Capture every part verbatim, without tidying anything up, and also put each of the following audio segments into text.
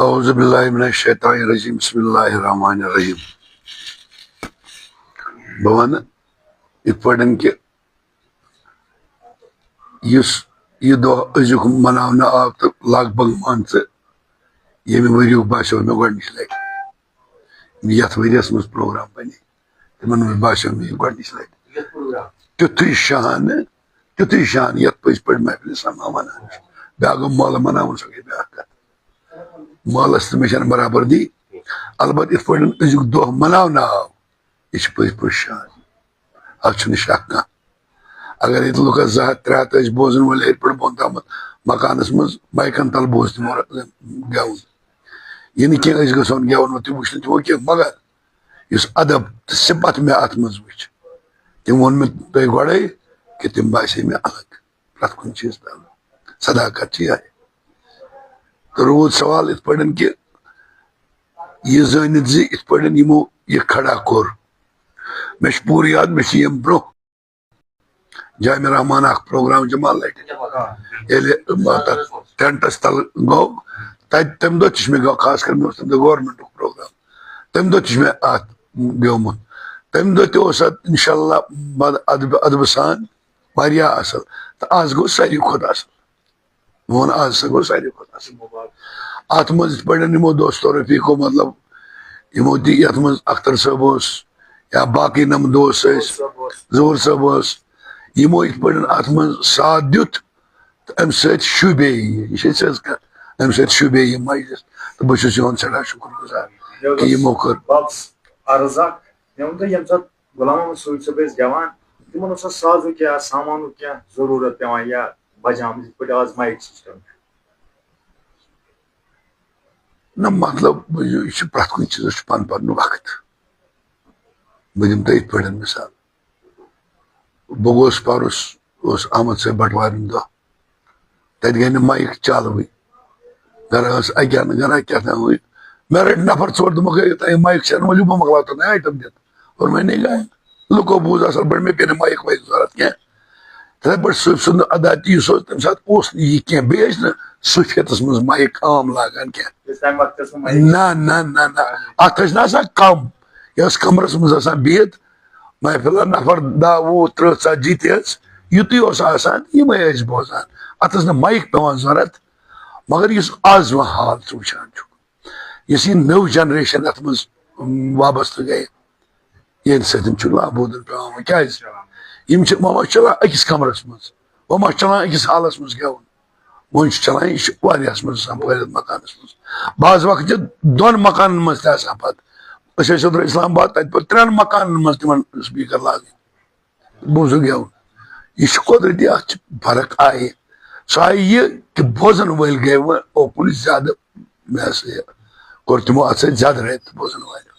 اعوذ باللہ من الشیطان الرجیم، بسم اللہ الرحمن الرحیم۔ بہٕ وَنہٕ یِتھ پٲٹھۍ کہِ یُس یہِ دۄہ أزیُک مناونہٕ آو تہٕ لگ بگ مان ژٕ ییٚمہِ ؤریُک باسیو مےٚ گۄڈٕنِچ لَٹہِ یَتھ ؤریَس منٛز پروگرام بَنے، تِمن منٛز باسیو مےٚ یہِ گۄڈٕنِچ لَٹہِ تیُتھُے شانہٕ، تیُتھُے شانہٕ یَتھ پٔزۍ پٲٹھۍ محفلہِ سما وَنان چھِ۔ بیٛاکھ گوٚو مٲلہٕ مَناوُن، سۄ گٔے بیٛاکھ کَتھ۔ مٲلَس تہٕ مےٚ چھَنہٕ برابردی۔ البتہ یِتھ پٲٹھۍ أزیُک دۄہ مَناونہٕ آو، یہِ چھِ پٔزۍ پٲٹھۍ شان، اَتھ چھُنہٕ شک کانٛہہ۔ اگر ییٚتہِ لُکَس زٕ ہَتھ ترٛےٚ ہَتھ ٲسۍ بوزَن وٲلۍ ہیٚرِ پٮ۪ٹھ بۄن تامَتھ مکانَس منٛز مایکَن تَل بوز تِمو گٮ۪وُن، یہِ نہٕ کینٛہہ أسۍ گژھو نہٕ گٮ۪وَن وۄنۍ تہِ وٕچھنہٕ تِمو کینٛہہ، مگر یُس ادب تہٕ صفت مےٚ اَتھ منٛز وٕچھ، تِم ووٚن مےٚ تۄہہِ گۄڈَے کہِ تِم باسے مےٚ الگ، پرٛٮ۪تھ کُنہِ چیٖز تَل۔ صداقت چھِ یِہوٚے۔ تہٕ روٗد سوال یِتھ پٲٹھۍ کہِ یہِ زٲنِتھ زِ یِتھ پٲٹھۍ یِمو یہِ کھڑا کوٚر، مےٚ چھُ پوٗرٕ یاد، مےٚ چھِ ییٚمہِ برٛونٛہہ جامع رحمان اکھ پروگرام جمال لٹہِ۔ ییٚلہِ تتھ ٹینٹس تل گوٚو، تتہِ تمہِ دۄہ تہِ چھُ مےٚ گوٚو، خاص کر مےٚ اوس تمہِ دۄہ گورنمنٹُک پروگرام، تمہِ دۄہ تہِ چھُ مےٚ اتھ گیومُت۔ تمہِ دۄہ تہِ اوس اتھ انشاءاللہ بد-، ادبہٕ، ادبہٕ سان واریاہ اصل۔ تہٕ از گوٚو ساروی کھۄتہٕ اصل۔ بہٕ وَنہٕ، از ہسا گوٚو ساروی کھۄتہٕ اَصٕل۔ اَتھ منٛز یِتھ پٲٹھۍ یِمو دوستو رفیقو، مطلب، یِمو تہِ یَتھ منٛز اختر صٲب اوس یا باقٕے نَم دوس ٲسۍ، ظہور صٲب اوس، یِمو یِتھ پٲٹھۍ اَتھ منٛز ساتھ دیُت، تہٕ اَمہِ سۭتۍ شوٗبے یہِ۔ یہِ چھِ اَسہِ سیٚز کَتھ، اَمہِ سۭتۍ شوٗبے یہِ مجلس۔ تہٕ بہٕ چھُس یِہُنٛد سٮ۪ٹھاہ شُکُر گُزار مےٚ کہِ اوس یِمو کٔر۔ بَبَس عرض اَکھ، مےٚ ووٚن تۄہہِ ییٚمہِ ساتہٕ غلام محمد صوفی صٲب ٲسۍ گٮ۪وان، تِمن اوسا سازُک یا سامانُک کینٛہہ ضروٗرت پٮ۪وان یا بجامٕژ، یِتھ پٲٹھۍ آز مایک سسٹم چھُ؟ نہ، مطلب، یہِ چھُ پرٛٮ۪تھ کُنہِ چیٖزس چھُ پنُن پنُن وقت۔ بہٕ دِمہٕ تۄہہِ یِتھ پٲٹھۍ مثال۔ بہٕ گوس پرُس، اوس احمد صٲب بٹوارِ ہُنٛد دۄہ۔ تتہِ گٔے نہٕ مایک چالوٕے۔ گرا ٲس اکہِ انہٕ گرا کیٛاہ تام وٕنہِ۔ مےٚ رٔٹۍ نفر ژور، دوٚپمکھ، "ہے، یوٚتام یہِ مایک چھَنہٕ وٲلِو، بہٕ مۄکلاو تۄہہِ آیٹم دِتھ۔" اور وۄنۍ نے گٔے۔ لُکو بوٗز اصل پٲٹھۍ، مےٚ پیٚیہِ نہٕ مایک وایک ضوٚرتھ کینٛہہ۔ تِتھے پٲٹھۍ صوفی سُنٛد ادا تہِ یُس اوس، تَمہِ ساتہٕ اوس نہٕ یہِ کینٛہہ۔ بیٚیہِ ٲسۍ نہٕ صوفیتس منٛز مایک عام لاگان کینٛہہ۔ یُس تَمہِ وقتہٕ سُہ مایک نہ، نہ، نہ، نہ۔ اَتھ ٲسۍ نہ آسان کم۔ یہِ ٲس کمرس منٛز آسان بِہِتھ۔ محفلہ نفر دَہ، وُہ، ترٕٛہ، ژتجی تہِ ٲس، یُتُے اوس آسان، یِمے ٲسۍ بوزان۔ اتھ ٲس نہٕ مایک پٮ۪وان ضوٚرتھ۔ مگر یُس از وۄنۍ حال ژٕ وٕچھان چھُکھ، یُس یہِ نٔو جنریشن اتھ منٛز، م، وابستہٕ گٔے، یِہنٛدِ سۭتۍ چھُ لابوٗدُن پٮ۪وان وۄنۍ۔ کیٛازِ؟ یِم چھِ، وۄنۍ ما چھُ چلان أکِس کمرس منٛز، وۄنۍ ما چھُ چلان أکِس حالس منٛز گٮ۪وُن؟ وۄنۍ چھُ چلان، یہِ چھُ واریاہس منٛز آسان پھٲلِتھ مکانس منٛز۔ بعض وقت چھِ دۄن مکانن منٛز تہِ آسان پتہٕ۔ أسۍ ٲسۍ اوترٕ اسلام آباد، تتہِ پتہٕ ترٛٮ۪ن مکانن منٛز تِمن سپیکر لاگٕنۍ۔ بوٗزُکھ گٮ۪وُن۔ یہِ چھُ قۄدرٔتی، اَتھ چھِ فرق آیہِ۔ سۄ آیہِ یہِ کہِ بوزن وٲلۍ گٔے وۄنۍ اوکُن زیادٕ، مےٚ ہسا یہِ کوٚر تِمو اَتھ سۭتۍ زیادٕ رٲبطہٕ بوزن والٮ۪و۔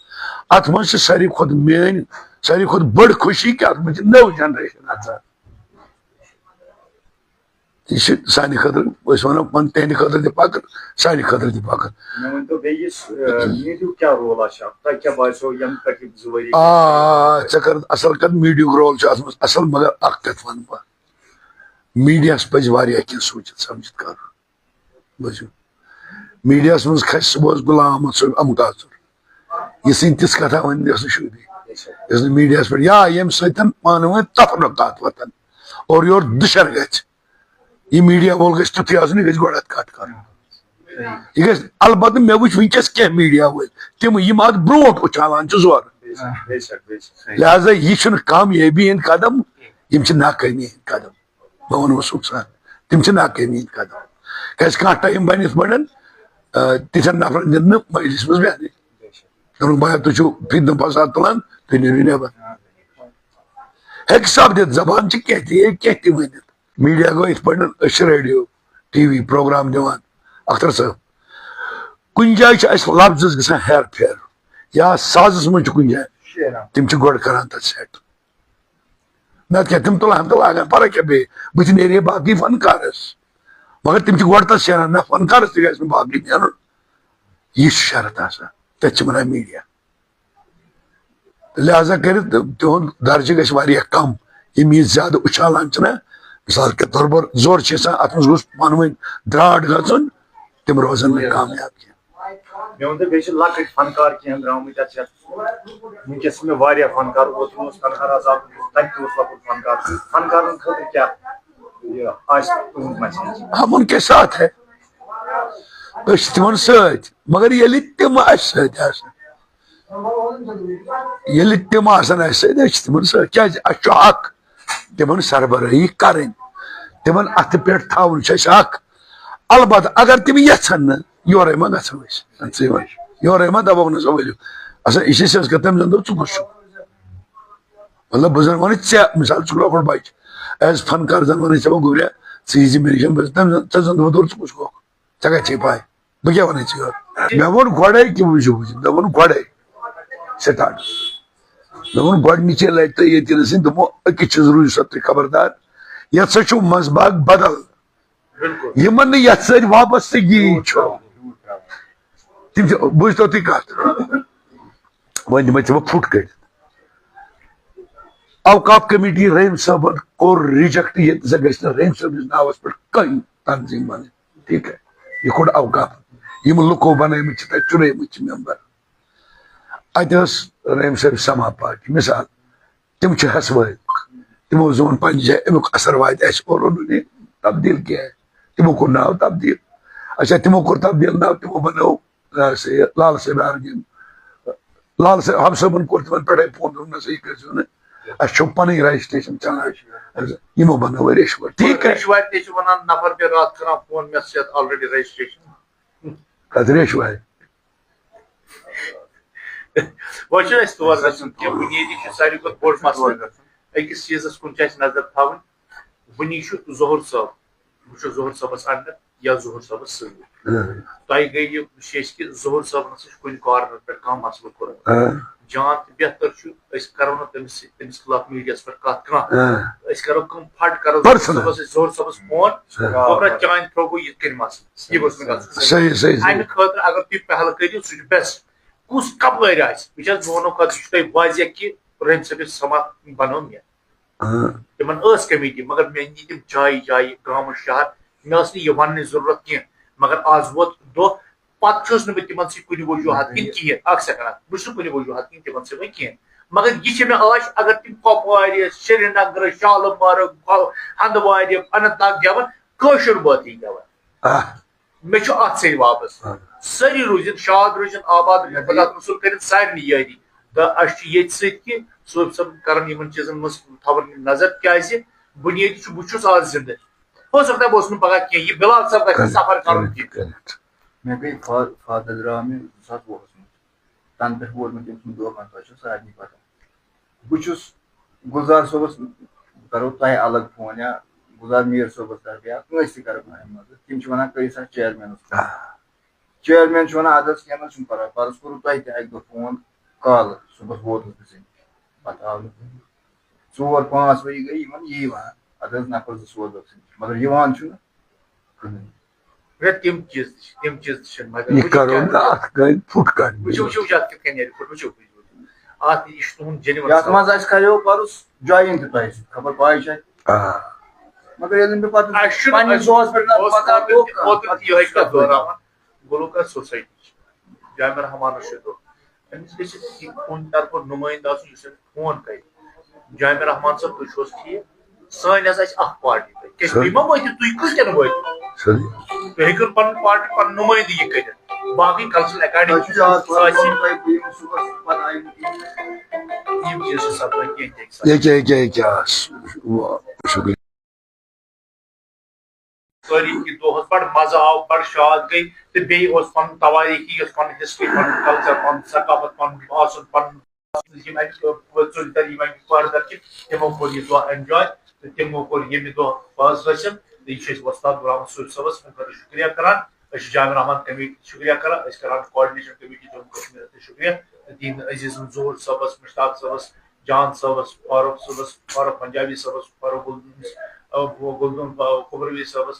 اَتھ منٛز چھِ ساروی کھۄتہٕ میٲنۍ، ساروی کھۄتہٕ بٔڑ خوشی کہِ اَتھ منٛز چھِ نٔو جنریشن اژان۔ یہِ چھِ سانہِ خٲطرٕ، أسۍ وَنو پَنُن، تِہنٛدِ خٲطرٕ تہِ فخر، سانہِ خٲطرٕ تہِ فخر۔ مےٚ ؤنۍتو بیٚیہِ، یُس، آ، میٖڈیُک کیٛاہ رول آسہِ اَتھ؟ تۄہہِ کیٛاہ باسیو یِم تقریٖب زٕ ؤری؟ آ، ژےٚ کٔرٕتھ اَصٕل کَتھ، میٖڈیُک رول چھُ اَتھ منٛز اَصٕل، مگر اَکھ کَتھ وَنہٕ بہٕ، میٖڈیاہَس پَزِ واریاہ کینٛہہ سوٗنٛچِتھ سَمجِتھ کَرُن۔ بوٗزِو، میٖڈیاہَس منٛز کھسہِ صُبحَس غلام محمد صٲب اَمہٕ تاژُر، یہِ ژھٕنہِ تِژھ کَتھا ؤنِتھ یۄس نہٕ شوٗبہِ، یۄس نہٕ میٖڈیاہَس پٮ۪ٹھ، یا ییٚمہِ سۭتۍ پانہٕ ؤنۍ تفرقات وۄتھَن، اورٕ یورٕ دُشر گژھِ۔ یہِ میٖڈیا وول گژھِ تیُتھُے آسُن، یہِ گژھِ گۄڈٕ اَتھ کَتھ کَرُن۔ یہِ گژھِ، البتہٕ مےٚ وٕچھ وٕنکیٚس کینٛہہ میٖڈیا وٲلۍ، تِم یِم اَتھ برونٛٹھ اُچھالان چھِ زورٕ۔ بے شک، بے شک، بے شک، صحیح۔ لہذا یہِ چھُنہٕ کامیٲبی ہِنٛدۍ قدم، یِم چھِ ناکٲمی ہِنٛدۍ قدم۔ بہٕ وَنہٕ وۄنۍ سُہ سان، تِم چھِ ناکٲمی ہِنٛدۍ قدم۔ کیٛازِ کانٛہہ ٹایم بَنہِ یِتھ پٲٹھۍ، آ، تِتھٮ۪ن نفرن دِنہٕ مجلس منٛز بیٚہنٕے۔ دوٚپُکھ، "بیا، تُہۍ چھِو فِتنہٕ فساد تُلان، تُہۍ نیٖرِو نٮ۪بر۔" ہیٚکہِ سپدِتھ، زبان چھِ کینٛہہ تہِ، یہِ ہیٚکہِ کینٛہہ تہِ ؤنِتھ۔ میٖڈیا گوٚو یِتھ پٲٹھۍ، أسۍ چھِ ریڈیو، ٹی وی پروگرام دِوان۔ اختر صٲب، کُنہِ جایہِ چھِ اَسہِ لفظس گژھان ہیر پھیر یا سازس منٛز چھُ کُنہِ جایہِ، تِم چھِ گۄڈٕ کران تَتھ سیٹ۔ نتہٕ کیٛاہ، تِم تُلہٕ ہن تہٕ لاگہٕ ہن، فرق کیٛاہ بیٚیہِ؟ بہٕ تہِ نیرٕ ہے باقٕے فنکارس، مگر تِم چھِ گۄڈٕ تَتھ شیران، نہ، فنکارس تہِ گژھِ نہٕ باقٕے نیرُن۔ یہِ چھُ شرط آسان، تَتھ چھِ وَنان میٖڈیا۔ لہذا کٔرِتھ تِہُنٛد درجہٕ گژھِ واریاہ کم۔ یِم یہِ زیادٕ اُچھالان چھِنہ، مثال کے طور پر زورٕ چھِ یَژھان، اَتھ منٛز گوٚژھ پانہٕ ؤنۍ درٛاٹھ گژھُن، تِم روزن نہٕ کامیاب کینٛہہ۔ مےٚ ووٚن تۄہہِ، بیٚیہِ چھِ لۄکٕٹۍ فنکار کینٛہہ درٛامٕتۍ یَتھ یَتھ۔ وٕنکیٚس چھِ مےٚ واریاہ فنکار، اوترٕ اوس تنہا رضا، تَتہِ تہِ اوس لۄکُٹ فنکار۔ فنکارَن خٲطرٕ کیٛاہ یہِ آسہِ تُہُنٛد message؟ ہم ان کے ساتھ ہے۔ أسۍ چھِ تِمن سۭتۍ، مگر ییٚلہِ تِم اَسہِ سۭتۍ آسن، ییٚلہِ تِم آسن اَسہِ سۭتۍ، أسۍ چھِ تِمن سۭتۍ۔ کیٛازِ؟ اَسہِ چھُ حق تِمن سربرٲہی کرٕنۍ، تِمن اَتھٕ پٮ۪ٹھ تھاوُن چھُ اَسہِ حق۔ البتہ اگر تِم یژھن نہٕ، یورے ما گژھو أسۍ؟ اَدٕ ژٕے وَن۔ یورے ما دَپوکھ نہٕ سا ؤلِو؟ اَسا یہِ چھِ سیٚز کَتھ، تٔمۍ زَن دوٚپ، "ژٕ کُس چھُکھ؟" مطلب، بہٕ زَن وَنہٕ ژےٚ، مِثال، ژٕ چھُکھ لۄکُٹ بَچہٕ، as فنکار زَن وَنَے ژےٚ، وۄنۍ گوٚبریا، ژٕ یی زِ مےٚ نِش، بہٕ زَن، تٔمۍ زَن، ژےٚ زَن دوٚپ، "تورٕ ژٕ کُس چھُکھ؟ ژےٚ کَتہِ چھے پَے؟" بہٕ کیٛاہ وَنَے ژےٚ یورٕ؟ مےٚ ووٚن گۄڈَے کہِ وٕچھِو، وٕچھِو، مےٚ ووٚن گۄڈَے، سِٹاٹَس۔ مےٚ ووٚن گۄڈٕنِچے لَٹہِ تۄہہِ ییٚتہِ نَسٕے، دوٚپمو، أکِس چیٖزَس روٗزِو سا تُہۍ خبردار، یَتھ سا چھُو منٛزباگ بدل۔ بِلکُل۔ یِمن نہٕ یَتھ سۭتۍ وابستگی چھُ، تِم چھِ، بوٗزتو تُہۍ کَتھ؟ وۄنۍ دِمَے ژےٚ بہٕ پھُٹ کٔڑِتھ۔ اوقاف کمیٹی رحیم صٲبن کوٚر reject، ییٚتہِ نَسا گژھِ نہٕ رحیم صٲبنِس ناوَس پٮ۪ٹھ کٕہٕنۍ تنظیٖم بَنٕنۍ۔ ٹھیٖک ہے، یہِ کوٚڑ اوقاف۔ یِم لُکو بَنٲومٕتۍ چھِ تَتہِ، چُنٲومٕتۍ چھِ ممبر۔ اَتہِ ٲس رحیم صٲب سما پارٹی، مِثال، تِم چھِ ہسوٲرۍ۔ تِمو زون پننہِ جایہِ، اَمیُک اثر واتہِ اَسہِ، اورٕ اوٚن نہٕ تبدیٖل کینٛہہ۔ تِمو کوٚر ناو تبدیٖل۔ اچھا، تِمو کوٚر تبدیٖل ناو، تِمو بنٲو، آ، سا یہِ لال صٲب عارف جی۔ لال صٲب، حب صٲبن کوٚر تِمن پٮ۪ٹھے فون، دوٚپُن، "نہ سا، یہِ کٔرۍزیو نہٕ۔ اَسہِ چھُو پنٕنۍ registration چلان۔" یِمو بنٲو ریشوت۔ ٹھیٖک ہے۔ رِشوت تہِ چھِ وَنان، نفر پے راتھ کران فون، "مےٚ چھِ یَتھ already registration۔" کَتھ ریشوت؟ وۄنۍ چھُنہٕ اَسہِ تور گژھُن کینٛہہ۔ بُنیٲدی چھُ ساروی کھۄتہٕ بوٚڑ مسلہٕ۔ أکِس چیٖزَس کُن چھِ اَسہِ نظر تھاوٕنۍ۔ وٕنی چھُ ظہوٗر صٲب، بہٕ چھُس ظہوٗر صٲبَس اَنڈَر یا ظہوٗر صٲبَس سۭتۍ۔ اۭں۔ تۄہہِ گٔیہِ یہِ شیٚش کہِ ظہوٗر صٲبَن سۭتۍ چھُ کُنہِ corner پٮ۪ٹھ کانٛہہ مسلہٕ کوٚرمُت۔ اۭں۔ جان تہٕ بہتر چھُ، أسۍ کَرو نہٕ تٔمِس سۭتۍ، تٔمِس خلاف میٖڈیاہَس پٮ۪ٹھ کَتھ کانٛہہ۔ اۭں۔ أسۍ کَرو کٲم، پھٹ کَرو ظہوٗر personal۔ صٲبَس سۭتۍ، ظہوٗر صٲبَس فون، اۭں۔ گوٚبرا، چانہِ through گوٚو یِتھ کٔنۍ مسلہٕ۔ یہِ گوٚژھ نہٕ گژھُن۔ صحیح، صحیح، صحیح۔ اَمہِ خٲطرٕ اگر تُہۍ پہل کٔرِو، سُہ چھُ best۔ کُس کَپٲرۍ آسہِ؟ وٕچھ حظ، بہٕ وَنو کَتھ، یہِ چھُ تۄہہِ واضح کہِ رحیم صٲبٕنۍ سما بَنٲو مےٚ۔ آ۔ تِمن ٲس کمیٹی، مگر مےٚ نی تِم جایہِ جایہِ، گامہٕ شہر۔ مےٚ ٲس نہٕ یہِ وَننٕچ ضروٗرت کینٛہہ۔ مگر آز ووت دۄہ، پَتہٕ چھُس نہٕ بہٕ تِمن سۭتۍ کُنہِ وجوٗہات کِنۍ کِہیٖنۍ۔ اَکھ second، اَکھ، بہٕ چھُس نہٕ کُنہِ وجوٗہات کِنۍ تِمن سۭتۍ وۄنۍ کِہیٖنۍ۔ مگر یہِ چھِ مےٚ آش، اگر تِم کۄپوارِ، سرینگرٕ، شالہٕ مارٕ، ہندوارِ، اننت ناگ گٮ۪وَن، کٲشُر بٲتھٕے گٮ۪وَن۔ آ۔ مےٚ چھُ اَتھ سۭتۍ واپس۔ آ۔ سٲری روٗزِن شاد، روٗزِن آباد، خۄدا تہٕ رسول کٔرِن سارنٕے یٲری۔ تہٕ اَسہِ چھُ ییٚتہِ سۭتۍ کہِ صٲب صٲب کرن یِمن چیٖزن منٛز تھاوٕنۍ نظر، کیازِ بُنیٲدی چھُ، بہٕ چھُس آز زِندٕ۔ ہو سکتا ہے بہٕ اوسُس نہٕ پگاہ کینٛہہ، یہِ بِلال صٲب گژھِ نہٕ correct، سفر کرُن correct، کینٛہہ۔ Correct۔ مےٚ گٔے فا-، father درٛاو مےٚ زٕ ساس وُہَس منٛز۔ تَنہٕ پٮ۪ٹھ ووت مےٚ تٔمۍ سُنٛد دۄہ منٛز، تۄہہِ چھو سارنٕے پتہ۔ بہٕ چھُس گُلزار صٲبَس، بہٕ کَرو تۄہہِ الگ فون یا گُلزار میٖر صٲبَس طرفہٕ یا کٲنٛسہِ تہِ کَرٕ بہٕ اَمہِ منٛز۔ تِم چھِ وَنان، "کٔرِو سا chairmanَس فون۔" آ۔ Chairman چھُ وَنان، "اَدٕ حظ کینٛہہ نہ حظ چھُنہٕ پَرواے، پَرُس کوٚروٕ تۄہہِ تہِ اَکہِ دۄہ فون، کالہٕ صُبحَس ووتُس بہٕ ژےٚ نِش۔" پَتہٕ آو نہٕ فون۔ ژور پانٛژھ ؤری گٔے یِمَن یی وَنان، "اَدٕ حظ نفر زٕ سوزو ژےٚ نِش۔" مگر یِوان چھُنہٕ کٕہٕنۍ۔ ہے، تِم چیٖز تہِ چھِ، تِم چیٖز تہِ چھِنہٕ، مگر یہِ وٕچھِو کَرو کیٛاہ نہٕ اَتھ کَنہِ پھُٹ کَتھ۔ وٕچھِو، وٕچھِو، وٕچھِو، اَتھ کِتھ کَنۍ نیرِ پھُٹ، وٕچھِو، وٕچھِو۔ اَتھ، یہِ چھُ تُہُنٛد genuine یَتھ سوال۔ منٛز اَسہِ کَریو پَرُس join تہِ تۄہہِ سۭتۍ، خبر پَے چھا؟ آ۔ مگر ییٚلہِ نہٕ مےٚ پَتہٕ اَسہِ چھُنہٕ، پَنٕنِس اَسہِ دۄہَس پٮ۪ٹھ نہٕ اوس پَتہ اوترٕ گوٚو تہِ، کَتھ، اوترٕ تہِ یِہوٚے کَتھ دۄہراوان۔ گُلوکار سوسایٹی چھِ۔ جامع رحمانَس چھُ دۄہ۔ أمِس گژھِ کُنہِ طرفہٕ نُمٲیِندٕ آسُن، یُس أمِس فون کَرِ۔ جامع رحمان صٲب، تُہۍ چھِو حظ ٹھیٖک؟ سٲنۍ حظ آسہِ اَکھ پارٹی تۄہہِ۔ کیٛازِ صحیح۔ تُہۍ ما وٲتِو، تُہۍ کُس کیٛاہ وٲتِو؟ صحیح۔ تُہۍ ہیٚکِو پَنُن پارٹی، پَنُن نُمٲیِندٕ یہِ کٔرِتھ۔ باقٕے cultural academy تۄہہِ چھُ یاد، سٲنۍ پَنُن آسہِ۔ تۄہہِ بہٕ یِمَن صُبحَس پَتہٕ آیہِ نہٕ کِہیٖنۍ۔ یِم چیٖز چھِ سَپدان کینٛہہ، کینٛہہ۔ ییٚکیٛاہ، ییٚکیٛاہ، ییٚکیٛاہ، آ، شُکریہ۔ تٲریٖخی دۄہَس بَڑٕ مَزٕ آو، بَڑٕ شاد گٔے، تہٕ بیٚیہِ اوس پَنُن توٲریٖخی، یۄس پَنٕنۍ history، پَنُن culture، پَنُن ثقافت، پَنُن آسُن، پَنُن یِم اَمِکۍ ژُلۍ تَرِ، یِم اَمِکۍ کورِ تَرِ چھِ، تِمو کوٚر یہِ دۄہ enjoy، تہٕ تِمو کوٚر ییٚمہِ دۄہ فٲصلہٕ رٔچھِن، تہٕ یہِ چھِ أسۍ وۄستاد غلام رسول صٲبَس اَمہِ خٲطرٕ شُکریہ کَران۔ أسۍ چھِ جامع رحمان کمیٹی شُکریہ کَران، أسۍ کَران coordination committee جموں کشمیٖرَس تہِ شُکریہ، تہٕ تِہِنٛدِ عزیٖزَن ظہوٗر صٲبَس، مشتاق صٲبَس، جان صٲبَس، فاروق صٲبَس، فاروق پنجابی صٲبَس، فاروق گُلدُن، آ، گُلدُن، آ، کھوبروی صٲبَس۔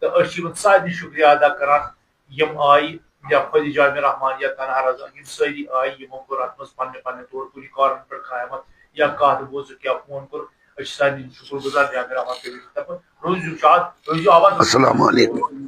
تہٕ أسۍ چھِ یِمَن سارنٕے شُکریہ ادا کَران، یِم آیہِ، یا خۄدِ جامع رحمان یا تنہا رضا، یِم سٲری آیہِ، یِمو کوٚر اَتھ منٛز پننہِ پننہِ طور کُنہِ کارن پٮ۪ٹھ قیامت یا کَتھ بوزُکھ یا فون کوٚر۔ أسۍ چھِ سارنٕے شُکُر گُزار جامع رحمان کمیٹی طرفہٕ۔ روٗزِو شاد، روٗزِو آباد۔ السلام علیکم۔